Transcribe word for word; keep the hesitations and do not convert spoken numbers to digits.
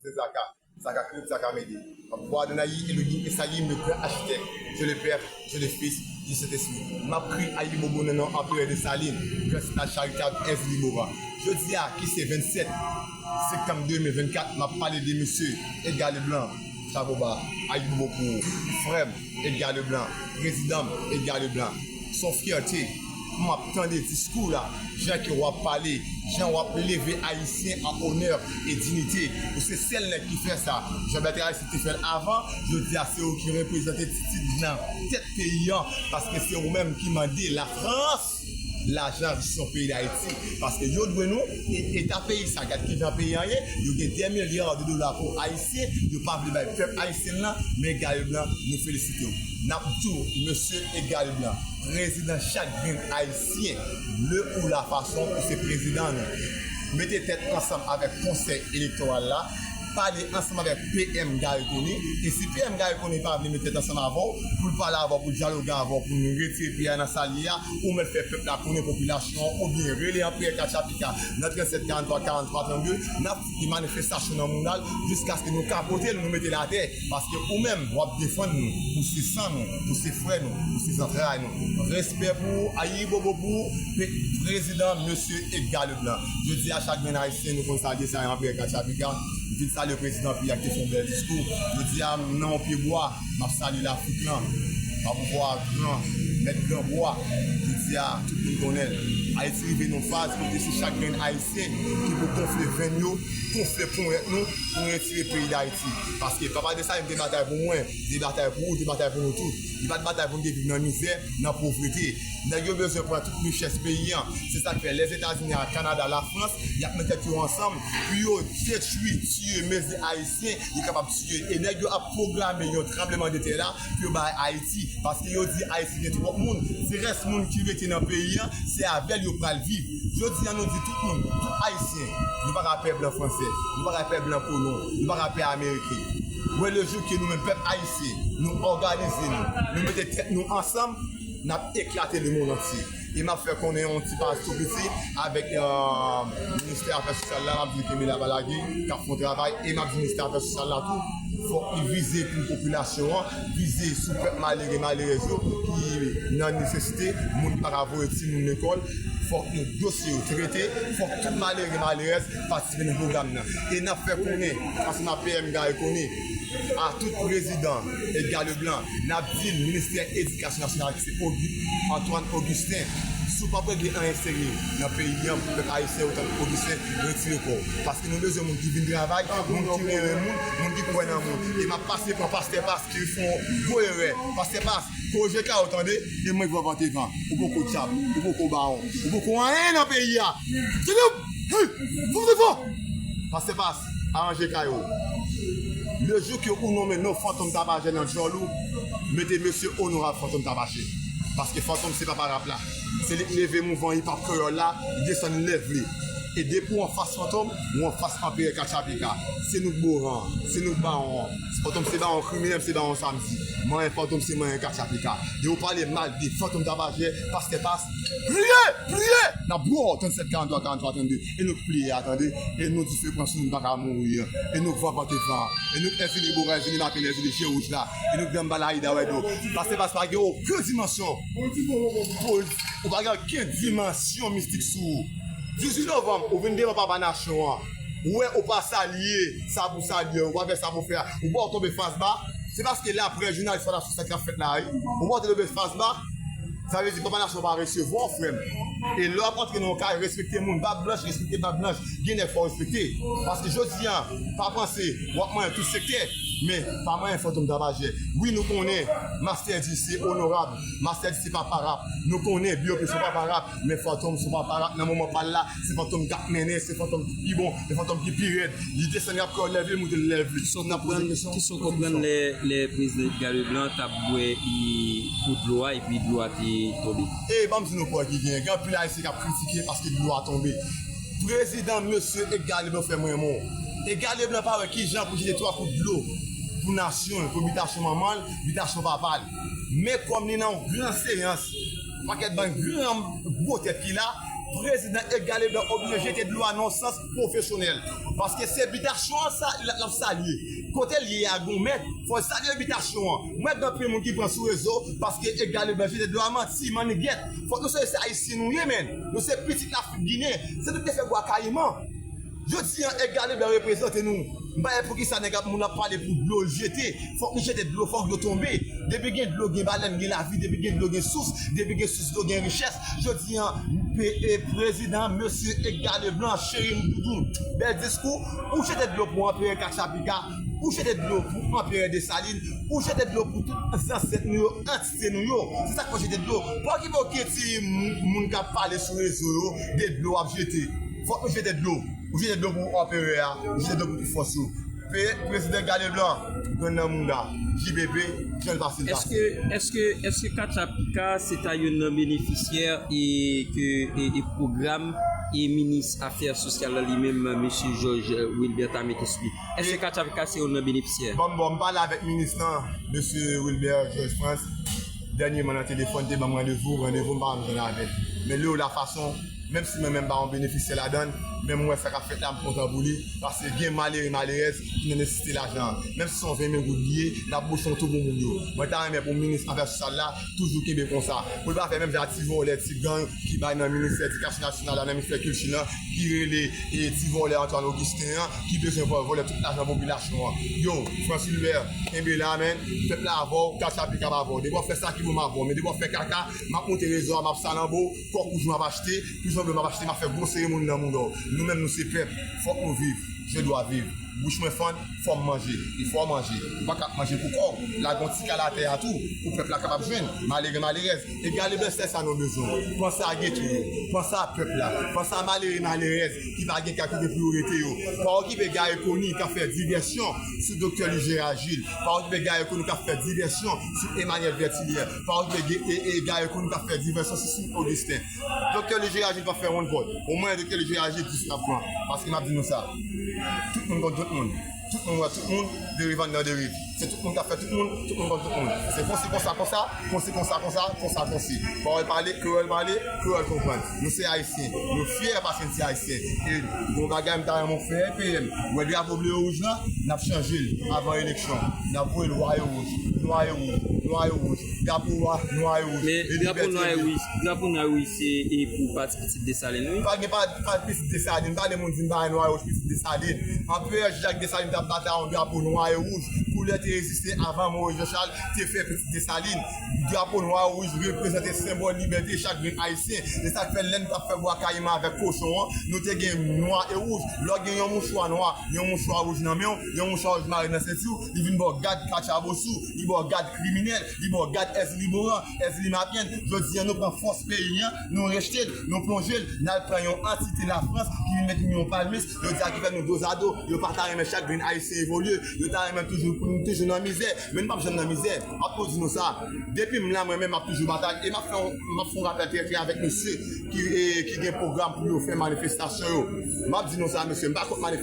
Zaka, Zaka Crip, Zaka Mede. Mwen Adonai Elohim Esaïm, le grand architecte, Dieu le Père, Dieu le Fils, Dieu Saint-Esprit. M ap kri Ayibobo nan non Anperè Desalin, Grand Synod Charitab Èzili Movan. Jodi a, ki se vennsèt septanm de mil vennkat, m ap pale de mesye Edgar Leblanc. Chapo ba, Ayibobo pou ou, frè m, Edgar Leblanc, prezidan m, Edgar Leblanc. Se yon fyète pou m ap tande diskou w la, jan ke w ap pale, jan w ap leve Ayisyen an onè e dinite. Ou se sèl nèg ki fè sa. Jean Bertrand Aristide te fè l avan, jodi a se ou ki reprezante Titid nan tèt peyi an, paske se ou menm ki mande Lafrans lajan richyon peyi Dayiti. Paske yo dwe nou, e, eta peyi sa, gad kijan peyi an ye, yo gen dè milya de dola pou Ayisyen, yo pa vle bay pèp ayisyen lan, men Edgar Leblanc, nou felisite w. N ap di w, mesye Edgar Leblanc, prezidan chak grenn Ayisyen, le ou la fason ou se prezidan nou. Mete tèt ansanm avèk konsèy elektoral la, pale ansanm avèk P M Garry Conille, e si P M Garry Conille pa vle mete tèt ansanm avè w, pou l pale avè w, pou l dyaloge avè w, pou nou retire peyi a nan sa l ye a, ou mèt fè pèp la konnen, popilasyon an, oubyen rele Anperè Katchapika nan tranntsèt karannntwa karannntwa trannde, n ap fouti manifestasyon nan Mounal, jiskaske nou kapote l, nou mete l atè, paske ou menm, w ap defann nou, ou se san nou, ou se frè nou, ou se zantray nou. Respè pou ou, Ayibobo pou ou, pe-, prezidan, mesye Edgar Leblanc. Jodi a, chak grenn Ayisyen, nou konn salye sa, Anperè Katchapika. M fin salye prezidan peyi a ki te fè yon bèl diskou. Jodi a, m nan yon pye bwa, m ap salye Lafrik lan. Papouvwa gran, mèt gran bwa. Jodi a, tout moun konnen l. Ayiti rive nan yon faz kote se chak grenn Ayisyen ki pou gonfle venn yo, gonfle ponyèt nou pou nou retire peyi Dayiti. Paske Papa Desalin te batay pou mwen, te batay pou ou, te batay pou nou tout. Li pa t batay pou nou te viv nan mizè, nan povrete. Nèg yo bezwen pran tout richès peyi an. Se sa k fè Lèzetazini ak Kanada, Lafrans, y ap met tèt yo ansanm pou yo detwi, tiye, mezi Ayisyen, yo kapab tiye. E nèg yo ap pwograme yon tranblemanntè la pou yo bay Ayiti. Paske yo di Ayiti gen twòp moun. Se rès moun ki rete nan peyi an, se avè l yo pral viv. Jodi a, nou di tout moun, tout Ayisyen, nou pa ka pè blan fransè, nou pa ka pè blan kolon, nou pa ka pè ameriken. Wè le jou ke nou menm pèp ayisyen, nou òganize nou, nou mete tèt nou ansanm, n ap eklate lemonn antye. E m ap fè konnen yon ti paj tou piti avèk, euh, ministè afè sosyal la, m ap di kenbe la pa lage, k ap fè yon travay, e m ap di ministè afè sosyal la tou, fòk li vize pou popilasyon an, vize sou pèp malere, malerèz yo ki nan nesesite, moun ki pa ka voye timoun lekòl, fòk nou dosye yo trete, fòk tout malere, malerèz patisipe nan pwogram nan. E n ap fè konnen, ansanm ak P M Garry Conille, a tout prezidan Edgar Leblanc, n ap di l, ministè edikasyon nasyonal ki se Augu-, Antoine Augustin, si w p ap regle anyen serye nan peyi an, pou pèp ayisyen, ou tankou Augustin, retire kò w. Paske nou bezwen moun ki vin travay, moun ki renmen moun, moun ki kwè nan moun. E m ap pase pran pastè Pas ki fè yon gwo erè. Pastè Pas, korije kay ou tande, e mwen k va vante van. Ou poko dyab, ou poko bawon, ou poko anyen nan peyi a. Tande! Hey! Fò, fò, fò! Pastè Pas, aranje kay ou. Le jou ke ou nonmen non Fantom Tabajè nan djòl ou, mete mesye onorab Fantom Tabajè. Paske Fantom se papa rap la. Se li k leve mouvman hip hop kreyòl la, li desann li lève li. E depi w anfas Fantom, w anfas Anperè Katchapika. Se nou k boran, se nou k bawon. Fantom se bawon kriminèl, se bawon samdi. Manyen Fantom se manyen Katchapika. Depi w pale mal de Fantom Tabajè, pastè Pas, pliye, pliye! N ap bwè w, trannsèt karantwa, karantwa trannde. E nou k pliye a, tande. E nou dife pran sou nou, nou pa ka mouri. E nou k van vante van. E nou k Èzili Bora, Èzili Maten, Èzili je wouj la. E nou k Danbalayida wè dlo. Pastè Pas pa gen okenn dimansyon. Ou pa gen okenn dimansyon mistik sou ou. Dizuit novanm, ou vin devan Papa Nasyon an. Ou wè ou pa salye sa pou salye, ou pa fè sa pou fè a. Ou pa w tonbe fas ba. Se paske laprès jounalis pa t ap sou sa k ap fèt la, wi. Ou pa w te tonbe fas ba. Sa vle di Papa Nasyon pa resevwa w, frè m. E lè w ap antre nan yon kay, respekte moun. Bab blanch, respekte bab blanch. Gen nèg fò w respekte. Paske jodi a, pa panse w ap manyen tout sektè, men pa manyen Fantom Tabajè. Wi, nou konnen Master D se onorab, Master D se papa rap. Nou konnen B O P se papa rap, men Fantom se papa rap. Nan moman pa l la, se Fantom k ap mennen, se Fantom ki pi bon, se Fantom ki pi rèd. Li desann rap kreyòl, lève l, moute l, lève l. Kisa w konprann, kisa w konprann lè, lè prezidan Edgar Leblanc t ap bwè, e, pou dlo a, epi dlo a te tonbe? E, ban m di nou pwen ki gen. Gen anpil Ayisyen k ap kritike paske dlo a tonbe. Prezidan, mesye Edgar Leblanc fè m renmen w. Edgar Leblanc pa wè kijan pou jete twa kout dlo pou nasyon l, pou bitasyon manman l, bitasyon papa l. Men kòm li nan yon gran seyans, pakèt bann gran gwo tèt ki la, Prezidan Edgar Leblanc oblije jete dlo a nan sans pwofesyonèl. Paske se bitasyon an sa l ap salye. Kote l ye a, gen yon mèt, fò l salye bitasyon an. Mwen gen anpil moun ki pran sou rezo paske Edgar Leblanc jete dlo a, manti, mannigèt. Fòk nou sonje se Ayisyen nou ye, menn. Nou se pitit Lafrik Ginen. Se nou ki te fè Bwa Kayiman. Jodi an, Edgar Leblanc reprezante nou. M pa wè poukisa nèg ap, moun ap pale pou dlo l jete. Fòk li jete dlo, fòk dlo tonbe. Depi gen dlo, gen balèn, gen lavi. Depi gen dlo, gen sous. Depi gen sous dlo, gen richès. Jodi an, pe- e, prezidan, mesye Edgar Leblanc, cheri m, doudou, bèl diskou. Ou jete dlo pou anperè Katchapika. Ou jete dlo pou anperè Desalin. Ou jete dlo pou tout zansèt nou yo, antite nou yo. Se sa k fè w jete dlo. Pa okipe okenn ti moun, moun k ap pale sou rezo yo de dlo w ap jete. Fòk nou jete dlo. Ou jete dlo pou anperè a, ou jete dlo pou tout fòs yo. Pe- Prezidan Edgar Leblanc, grann nan mouda, J P P, jan l pase l pase. Èske, èske, èske Katchapika se ta youn nan benefisyè e ke e, e pwogram e minis afè sosyal la li menm, mesye Georges Wilbert ta mete sou pye? Èske Katchapika se youn nan benefisyè? Bon, bon, m pale avèk minis lan, mesye Wilbert Georges France. Dènyèman nan telefòn, te ban m randevou, randevou m pa janm jwenn avè l. Men lè w la fason, menm si mwen menm m pa yon benefisyè ladan l, men m wè sa k ap fèt la, m kontan pou li, paske gen malere, malerèz ki nan nesesite lajan an. Menm si se yon ven mil goud li ye, l ap bouche yon twou pou moun yo. Mwen ta renmen pou minis afè sosyal la toujou kenbe konsa. Pou l pa fè menm jan a ti vòlè, ti gang ki bay nan ministè edikasyon nasyonal la, nan ministè kilti lan, ki rele, e, ti vòlè Antoine Augustin an, ki bezwen vò- vòlè tout lajan popilasyon an. Yo, Francis Lubert, kenbe la, menn. Pèp la avè w, Katchapika avè w. Depi w ap fè sa ki bon, m avè w. Men depi w ap fè kaka, m ap moute rezo a, m ap salanbo, kòk wouj m ap achte, pizon ble m ap achte, m ap fè gwo seremoni nan mouda w. Nou menm, nou se pèp. Fòk nou viv. Je dois vivre. Bouch mwen fann, fò m manje. E fò w manje. Ou pa ka ap manje pou kò w. Lage yon ti kal atè a tou, pou pèp la kapab jwenn. Malere, malerèz. Edgar Leblanc, se sa nou bezwen. Panse a geto yo. Panse a pèp la. Panse a malere, malerèz ki pa gen kay kote pou yo rete yo. Pa okipe Garry Conille k ap fè divèsyon sou Doktè Ligera Gilles. Pa okipe Garry Conille k ap fè divèsyon sou Emmanuel Vertilier. Pa okipe Ge- e, e Garry Conille k ap fè divèsyon sou Smith Augustin. Doktè Ligera Gilles p ap fè wonn vòt. Omwen Doktè Ligera Gilles di sa l ap pran. Paske m ap di nou sa. Tout moun kont tout moun. Tout moun wè tout moun, deriv anndan deriv. Se tout moun k ap fè tout moun, tout moun kont tout moun. Se konsi konsa konsa, konsi konsa konsa, konsa konsi. Pawòl pale, kreyòl pale, kreyòl konprann. Nou se Ayisyen, nou fyè paske n se Ayisyen. E gon bagay m ta renmen w fè, P M. Wè drapo ble e wouj lan, n ap chanje l avan eleksyon. N ap voye l nwa e wouj, nwa e wouj, nwa e wouj. Drapo nwa, nwa e wouj. Men drapo nwa e wouj, drapo nwa e wouj se e pou pati Pitit Desalin, wi. Pa gen pa, pa Pitit Desalin. Pa de moun di m pa nwa e wouj Pitit Desalin. Anperè Jacques Dessalines t ap batay yon drapo nwa e wouj. Koulè te egziste avan Moïse Jean Charles te fè Pitit Desalin. Drapo nwa e wouj reprezante senbòl libète chak grenn Ayisyen. E sa k fè lè n t ap fè Bwa Kayiman avèk kochon an, nou te gen nwa e wouj. Lè w gen yon mouchwa nwa, yon mouchwa wouj nan men w, yon mouchwa wouj mare nan senti w, li vin ba w gad katchabosou, li ba w gad kriminèl, li ba w gad Èzili Moran, Èzili Mapyenn. Jodi an, nou pran fòs peyi an, nou rejte l, nou plonje l, n al pran yon antite Lafrans ki vin met nou yon palmis. Jodi a, ki fè nou dozado, yo pa ta renmen chak grenn Ayisyen evolye, yo ta renmen toujou pou nou toujou nan mizè. Men nou p ap janm nan mizè. M ap toujou di nou sa. Depi m la, mwen menm, m ap toujou batay. E m ap fè yon, m ap fè yon rapèl trè klè avèk mesye ki, e, ki gen pwogram pou yo fè manifestasyon yo. M ap di nou sa, mesye, m pa kont